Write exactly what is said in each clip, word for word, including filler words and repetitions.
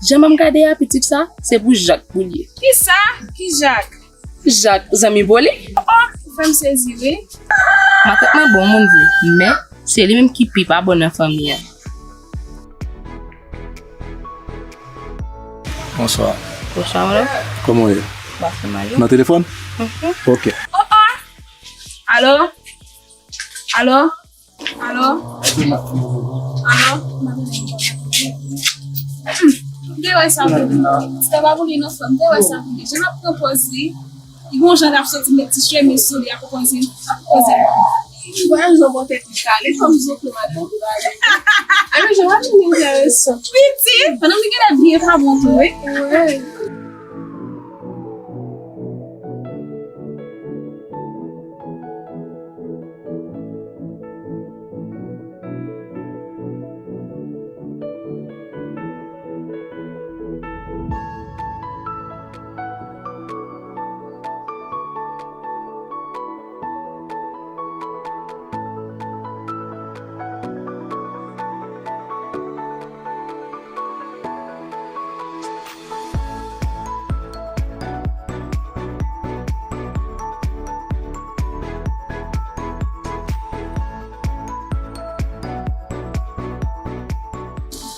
Jan m ap gade a, pitit sa, se pou Jak pou l ye. Kisa? Ki Jak? Jak, zanmi Poli. Oh, ou fè m sezi, wi. Matant mwen bon moun vre, men se li menm ki pi pa bon nan fanmi an. Bonswa. Bonswa, madam. Kòman w ye? Ba fè mal, wi. Nan telefòn? Mhm. Ok. Oh, oh. Alo? Alo? Alo? Alo? M te wè sa pou li. Se pa pou li non, frè m. M te wè sa pou li. Jan l ap pran pòz li, li gon jan l ap soti met ti chemiz sou li, ap poze, ap poze. Vwayaj nan bò tèt li kale kòm zoklo madanm li pale. Anmè, jan madanm li enteresan. Piti, madanm li genlè byen pa bon tou, wi. Wi.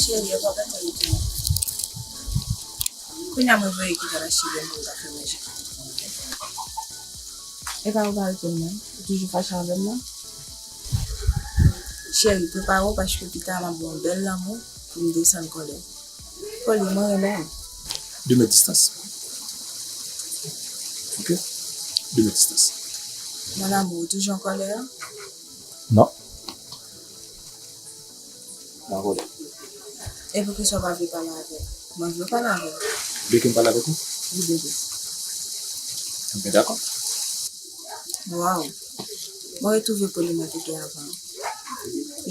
Cheri, e pa gate nou tounen. Kounye a mwen voye kite la cheri pou m ta fè manje. E pa ou pa reponn mwen, ou toujou fache avè m nan? Cheri, prepare w paske pita m ap ba w yon bèl lanmou pou m desann kòlè. Poli, mwen renmen w. De mèt distans. Ok? De mèt distans. Mon amour, ou toujou an kòlè a? Non. Dakò. E poukisa w pa vle pale avè m? Mwen vle pale avè w. Vle ke m pale avèk ou? Wi, bebe. Ebyen, dakò. Waw. Mwen retwouve Poli mwen te gen avan.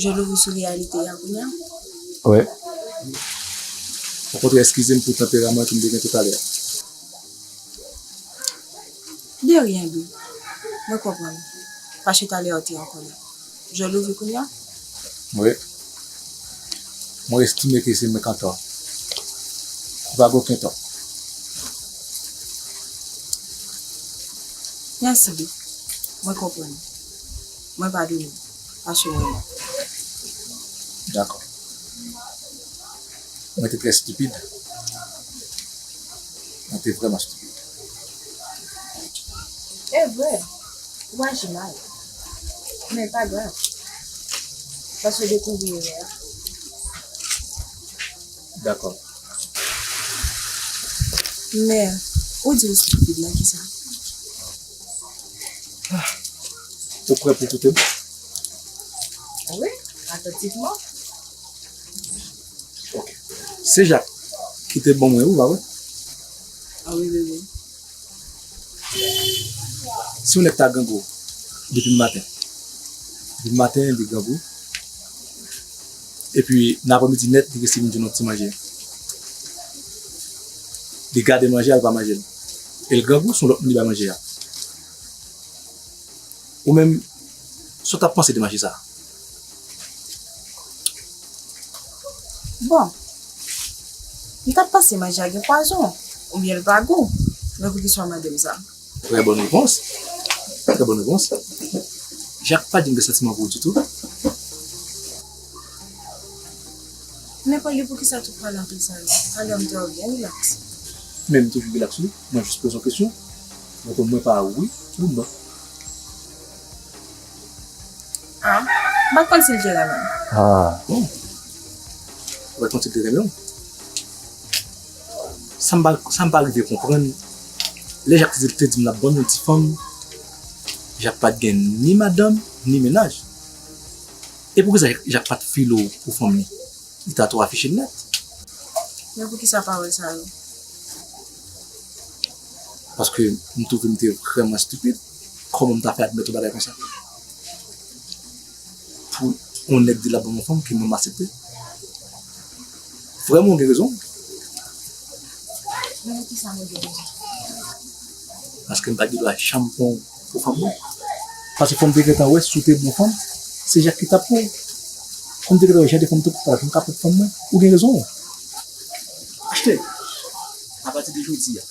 Je louvri sou reyalite a kounye a? Wi. Okontrè, eskize m pou tanperaman ke m te gen talè a. De rien, boo. Mwen konprann. Paske talè a w te an kòlè. Je louvri kounye a? Wi. Mwen estime ke se mwen ki antò. Ou pa gen okenn tò. Mèsi, boo. Mwen konprann. Mwen padone w. Paske mwen renmen w. Dakò. Mwen te trè estipid. Mwen te vrèman estipid. E vre, ou aji mal. Men pa grav. Paske w dekouvri erè a. Dakò. Men, ou di w estipid nan kisa? Ou prè pou w koute m? Wi, atantivman. Ok. Se Jak ki te ban mwen ou, pa vre? A wi, bebe. Si yon nèg ta grangou depi maten. Depi maten, li grangou. Epi, nan aprèmidi nèt, li resi vin jwenn yon ti manje. Li gade manje a, li pa manje l. E l grangou, se yon lòt moun li bay manje a. Ou menm, sa w t ap panse de manje sa a? Bon, m t ap panse manje a gen pwazon, oubyen l pa gou. Men poukisa w mande m sa? Très bonne réponse. Très bonne réponse. Jak pa di m gen santiman pou ou ditou. Men Poli, poukisa tout pale anpil sa yo? Talè m te wè w byen rilaks. Men m toujou rilaks, wi. Mwen jis poze yon kesyon. Mwen konn mwen pa wi ou non. Ah, m pa t konn si l te renmen m. Ah, bon. Ou pa t konn si l te renmen w? Sa m pa, sa m pa rive konprann, lè Jak te, te di m l ap ban m yon ti fanm, Jak pa t gen ni madanm, ni mennaj. E poukisa Jak, Jak pa t file w pou fanm li? Li ta tou afiche l nèt. Men poukisa pawòl sa yo? Paske m twouve m te vrèman estipid. Kòman m ta fè admèt yon bagay konsa? Pou yon nèg di l ap ban m yon fanm ke mwen m aksepte? Vrèman, ou gen rezon. Men poukisa mwen gen rezon? Paske m pa gen dwa janm pran w pou fanm mwen. Paske fò m te gentan wè si w te bon fanm, se Jak ki t ap pran w. Fò m te gentan wè jan de fanm w te pran, fò m ka pran fanm mwen. Ou gen rezon. A Apati de jodi a,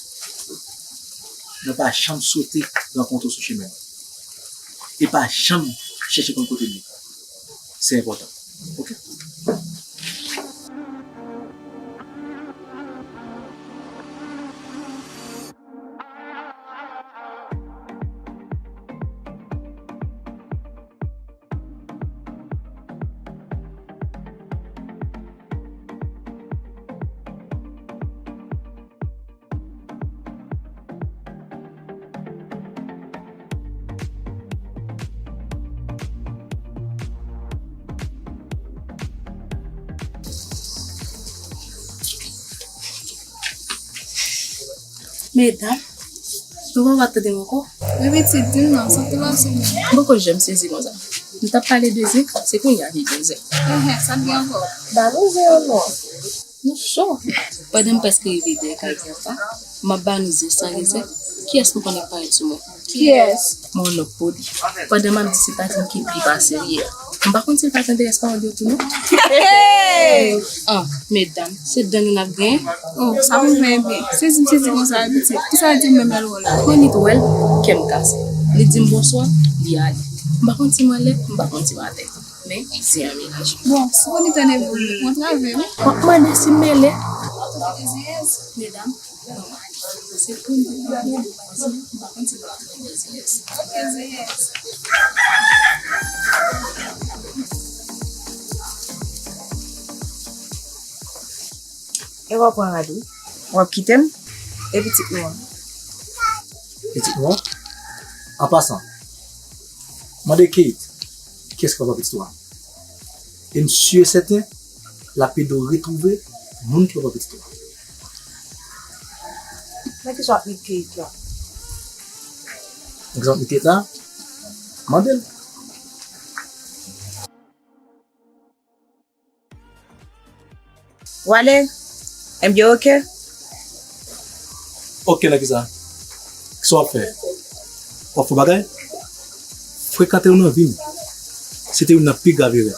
mwen pa janm swete rankontre w sou chemen mwen. E pa janm chèche konn kote m ye. Se enpòtan. Oke? Medam, nou pa tande m ankò? Wi, pitit, di m non, sa k te pase menm? M poko janm sezi konsa. Nou t ap pale de zen, se kounye a ki gen zen. Ehe, sa k gen ankò? Ba nou zen an non. Nou cho. Pandan m prèske rive dèyè kay Grandpa, m ap ba nou zen san rezèv. Kiyès nou konn ap parèt sou mwen? Kiyès? Mon lòk poli. Pandan m ap di se patin ki pi pase l ye a. M pa konn si l pa tande rès pawòl yo tou non. Hey! Ah, medam, se dan nou n ap genyen. Oh, sa pou fè byen. Sezi m sezi konsa, pitit. Kisa l di m menm lè l wè w la? Kòm li t wè l, kè m kase. Li di m bonswa, li ale. M pa konn si m anlè, m pa konn si m atè. Men, se yon menaj. Bon, si w konn li tande vou, mwen travè, wi. W ap mande si m mele. Medam, se pou m di, m pa konn si m ap tande zeyès. Ok, zeyès. E w ap pran rad ou? W ap kite m? E pitit nou an? Pitit nou an? An pasan, mande Kate kiyès ki papa pitit ou a. E m si e sèten, l ap ede w retwouve moun ki papa pitit ou a. Nan kisa w ap met Kate la? Nan kisa w ap met Kate la? Mande l. W ale? Ebyen, oke. Oke nan kisa? Kisa w ap fè? W ap fè bagay? Frekante w nan vi m, se te youn nan pi grav erè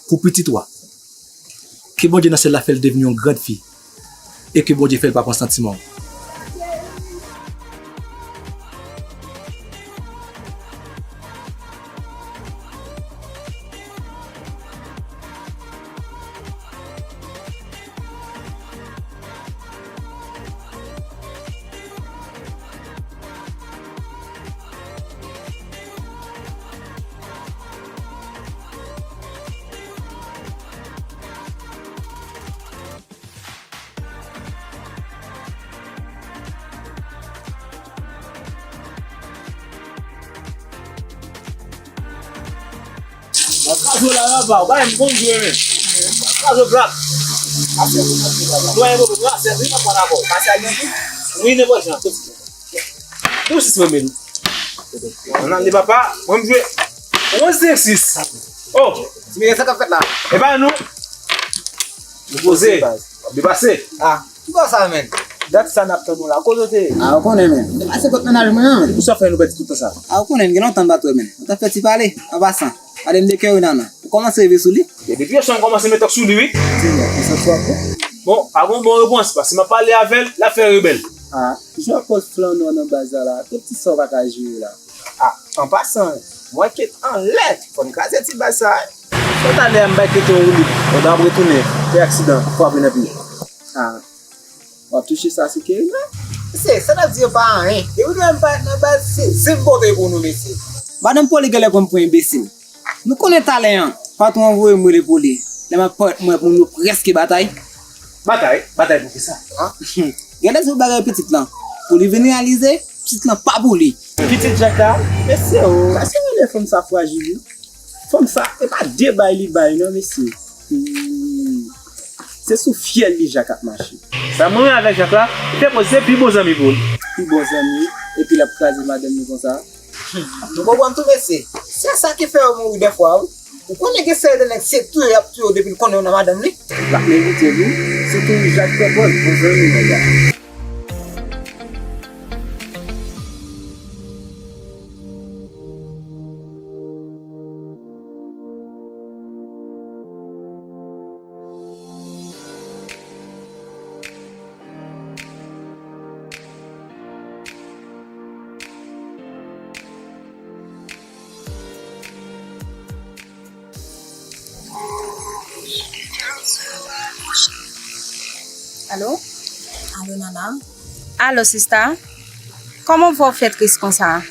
pou pitit ou a. Ke Bondye nan syèl la fè l devni yon grann fi. E ke Bondye fè l pa pran santiman w. Mwen kraze w la, papa, ou bay m bon jwe, men. Mwen kraze w plat. Mwen kraze w plat. Mwen kraze w plat. Wi, nenpòt jan, tout. Ou sis mwen menm. Nan li papa, mwen m jwe. Onz senk sis. Oh, ti mesye, sa k ap fèt la? E pa nou. Nou poze. W ap depase. Ah, ki bò sa, menn? Dat sa n ap tann ou la. Kote w te ye? Ah, ou konnen, menn. M te pase kot mennaj mwen an, menn. Pou sa fè nou pèdi tout tan sa? Ah, ou konnen, gen lontan m pa t wè, menn. Nou t ap fè ti pale, an pasan. Pale m de Kerina, non. Ou kòmanse rive sou li? Depi yè swa m kòmanse met tòk sou li, wi. Di non, ou santi w ap bon? Bon, pa gen bon repons, paske m ap pale avè l, l ap fè rebèl. Ah, jan w ap pòz flann ou an nan baz la la, tout ti sa w pa ka jere la. Ah, an pasan, mwen Kate anlè, fò n kraze ti baz sa. Sa talè a m bay Kate yon woulib, pandan w ap retounen, fè aksidan, frape nan pye. Ah. W ap touche sa sou Kerina? Mesye, sa n ap di yo pa anyen. Depi nou menm parèt nan baz, se zen pote pou nou, mesye. Madanm Poli genlè konn pran enbesil. Nou konnen talè an, patwon an voye m rele Poli. Lè m ap parèt, m wè moun yo prèske batay. Batay? Batay pou kisa? An? Genlè se pou bagay pitit lan. Pou li vin reyalize, pitit lan pa pou li. Pitit Jak la? Mesye o, sa se rele fanm sa frajil wi. Fanm sa, e pa de bay li bay non, mesye. Hmm. Se sou fyèl li Jak ap mache. Sa mwen wè avèk Jak la, li fè pòz se pi bon zanmi pou li. Pi bon zanmi, epi l ap kraze madanm li konsa. Hmm. Nou konprann tou, mesye. Se sa ki fè yo mouri dèfwa, wi. Ou konnen gen sèten nèg se touye y ap touye w depi l konnen w nan madanm li. L ap merite l, wi. Sitou Jak fè pòz bon zanmi nèg la. Alo? Alo, Nana? Alo, sista? Kòman w fè w fè tris konsa?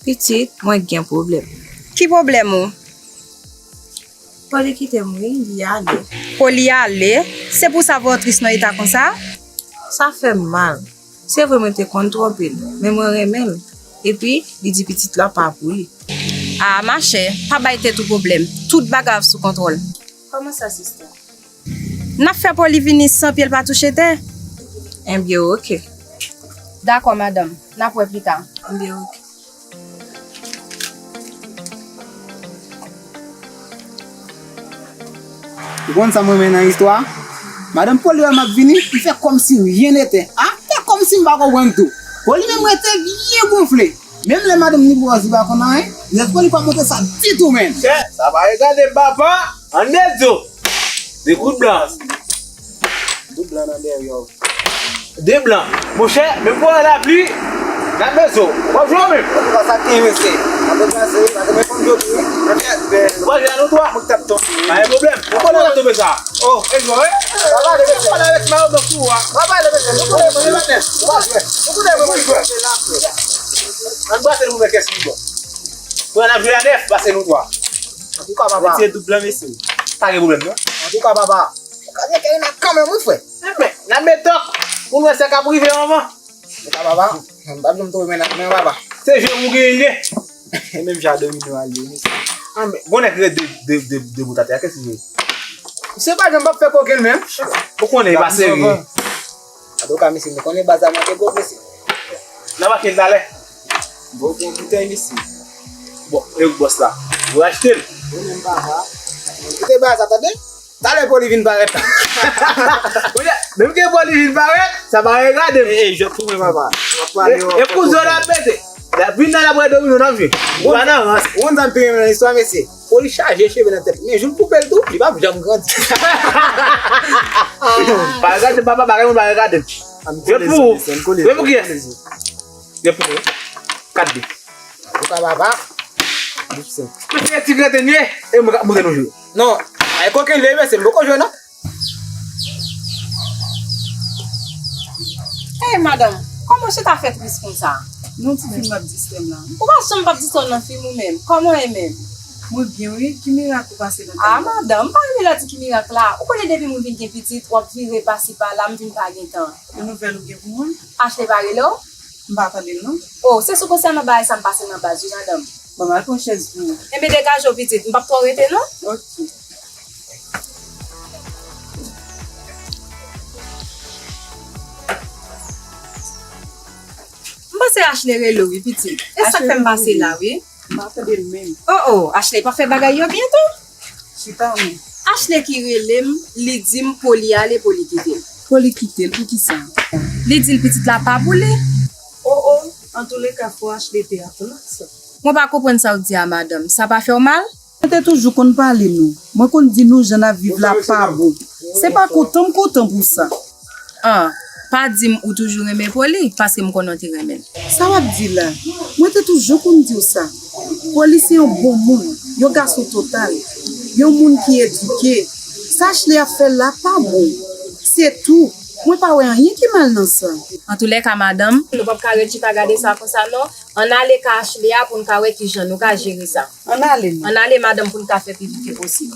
Pitit, mwen gen pwoblèm. Ki pwoblèm ou? Poli kite m, wi, li ale. Poli ale? Se pou sa fè w tris nan eta konsa? Sa fè m mal. Se vre mwen te konn twonpe l, men mwen renmen l. Epi, li di pitit la pa pou li. A, machè, pa bay tèt ou pwoblèm. Tout bagay ap sou kontwòl. Kòman sa, sista? N ap fè Poli vini san pye l pa touche tè. Enbyen, oke. Dakò, madanm. N ap wè pita. Enbyen, oke. Ou konn sa m renmen nan istwa a? Madanm Poli wè m ap vini, li fè kòmsi ryen nete. A, fè kòmsi m pa konprann tou. Poli menm rete byen gonfle. Menm lè madanm ni bwaz li pa konn anyen, zèt Poli pa montre sa ditou menm. Chè, sa pa regade papa. Ann de zo. De kout blan. Kout blan nan dèyè w. De blan. Monchè, menm pou an lapli, n ap bezwen w. W ap jwe w menm. Antouka, sa k gen, mesye. N ap deplase, pa gen menm konn jodi, wi. Ou pa jwe a nou twa? Mwen k t ap tonbe. Pa gen pwoblèm. Ou konnen w t ap tonbe sa. Oh, e jwe, wi. Papa, de mesye. Pale avèk ti mayo blan sou ou a. Papa, de mesye. Nou konnen mwen, maten. Ou pa jwe. Nou konnen mwen, mwen jwe. Ann brase nou pou wè kiyès ki bon. Pou n ap jwe a nèf, pase nou twa. Antouka, papa. Retire doub lan, mesye. Pa gen pwoblèm, non. Antouka, papa. Ou ka gen kè nan kanmenm, wi, frè. Enben, n ap met tòk pou n wè sa k ap rive anvan. Antouka, papa. M pa t janm twonpe men, men, papa. Se jwe pou genyen. E menm jan domino a ye, mesye. A, men, bon, nèg ki ret de, de, de, debout atè a, kiyès ki ye? Misye pa janm p ap fè kokenn menm. Ou konnen, e pa serye. Antouka, mesye, nou konnen baz la manke gwo, mesye. N ap achte l talè. Bon, bon, boutèy, mesye. Bon, e bòs la. Ou achte l. Ou menm, papa. Koute baz la, tande? Talè Poli vin parèt la. Kounye a, menm ke Poli vin parèt, sa pa regade m. E, e, jwèt pou mwen, papa. W ap pale, w ap fè kouzen w ap pete. L ap vin nan l ap wè domino n ap jwe. Ou pa nan rans. Ou konn sa m pi renmen nan istwa, mesye? Poli chaje cheve nan tèt li. Men jou l koupe l tou, li p ap janm grandi. Pa regade m, papa, bagay mwen pa regade m. Jwèt pou ou. Jwèt pou kiyès? Jwèt pou mwen. Kat de. Ou ka papa. Mwen se ti grate nye, e mwen ka montre nou jwe. Non, ay kokenn li, mesye, m poko jwe, non. Ey, madanm, kòman w chita fè tris konsa? Non, ti fi m ap distrè m la. Ou pa janm p ap distrè w nan fim ou menm. Kòman w ye menm? Mwen byen, wi. Ki mirak ou pase nan kay la? A, madanm, m pa renmen lè w di ki mirak la. Ou konnen depi mwen vin gen pitit, w ap vire pasi pala, m vin pa gen tan. Ki nouvèl ou gen pou mwen? Ashley pa rele w? M pa tande l, non. O, se sou konsènan bagay sa m pase nan baz, wi, madanm. Bon, m al pran chèz pou ou. Enben, degaje w, pitit. M p ap twò rete, non. Ok. M panse Ashley rele w, wi, pitit. E sa k fè m pase la, wi. M pa tande l menm. O, o, Ashley pa fè bagay yo byen tou. Chita, wi. Ashley ki rele m, li di m Poli ale, Poli kite l. Poli kite l, poukisa? Li di l pitit la pa pou li. O, o, antouleka, fò Ashley te aprann sa. Mwen pa konprann sa w di a, madanm. Sa pa fè w mal? Mwen te toujou konn pale nou. Mwen konn di nou jan n ap viv la pa bon. Se pa kontan m kontan pou sa. An, pa di m ou toujou renmen Poli, paske m konnen w te renmen l. Sa w ap di la? Mwen te toujou konn di w sa. Poli se yon bon moun, yon gason total, yon moun ki edike. Sa Ashley ap fè la pa bon. Se tou. Mwen pa wè anyen ki mal nan sa. Antouleka, madanm, nou p ap ka ret chita gade sa konsa non. Ann ale kay Ashley a pou n ka wè kijan nou ka jere sa. Ann ale, non. Ann ale, madanm, pou n ka fè pi vit ke posib.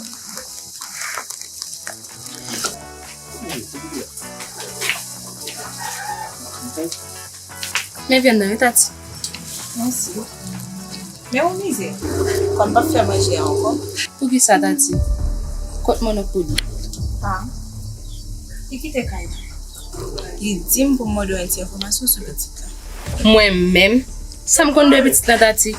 Men vyann nan, wi, Tati. Mèsi. Men ou mizè. Kòm p ap fè manje a ankò. Poukisa, Tati? Kot mannonk Poli? A. Li kite kay la. Li di m pou m mande w yon ti enfòmasyon sou pitit la. Mwen menm? Sa m konn de pitit la, Tati?